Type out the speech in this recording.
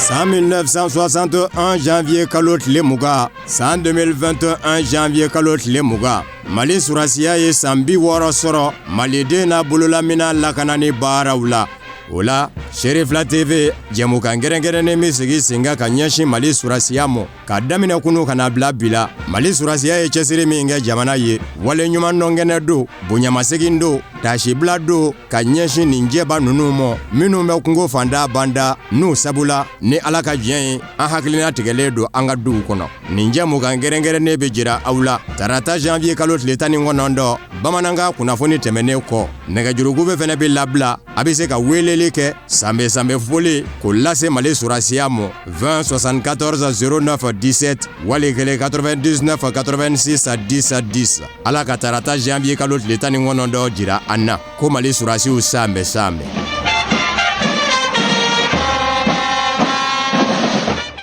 San 1961 janvier kalo tile 20, san 2021 janvier kalo tile 20, Mali sɔrɔdasiya ye san 60 sɔrɔ Maliden n'a bololaminɛn lakanani baaraw la. O la, Serifila TV jɛmukan kɛrɛnkɛrɛnnen bɛ sigi sen kan ka ɲɛsin Mali sɔrɔdasiya ma. K'a daminɛ kunu ka na bila bi la, Mali sɔrɔdasiya ye cɛsiri min kɛ jamana ye, wale ɲumandɔn kɛnɛ don, bonyamasegin don, taasibila don ka ɲɛsin nin cɛba ninnu ma minnu bɛ kungo fanda banda n'u sabula ni Ala ka diɲɛ ye, an hakilina tigɛlen don an ka duw kɔnɔ. Nin jɛmukan kɛrɛnkɛrɛnnen bɛ jira aw la tarata janvier kalo tile 19, bamanankan kunnafoni tɛmɛnen kɔ, nɛgɛjuru kube fɛnɛ bɛ labila. A bɛ se ka weleli kɛ sanbɛ sanbɛ foli k'o lase Mali sɔrɔdasiya ma 20 74 09 17 wali kelen 99 86 10 10. Ala ka tarata janvier kalo tile 19 jira an na ko Mali sɔrɔdasiw sanbɛ sanbɛ.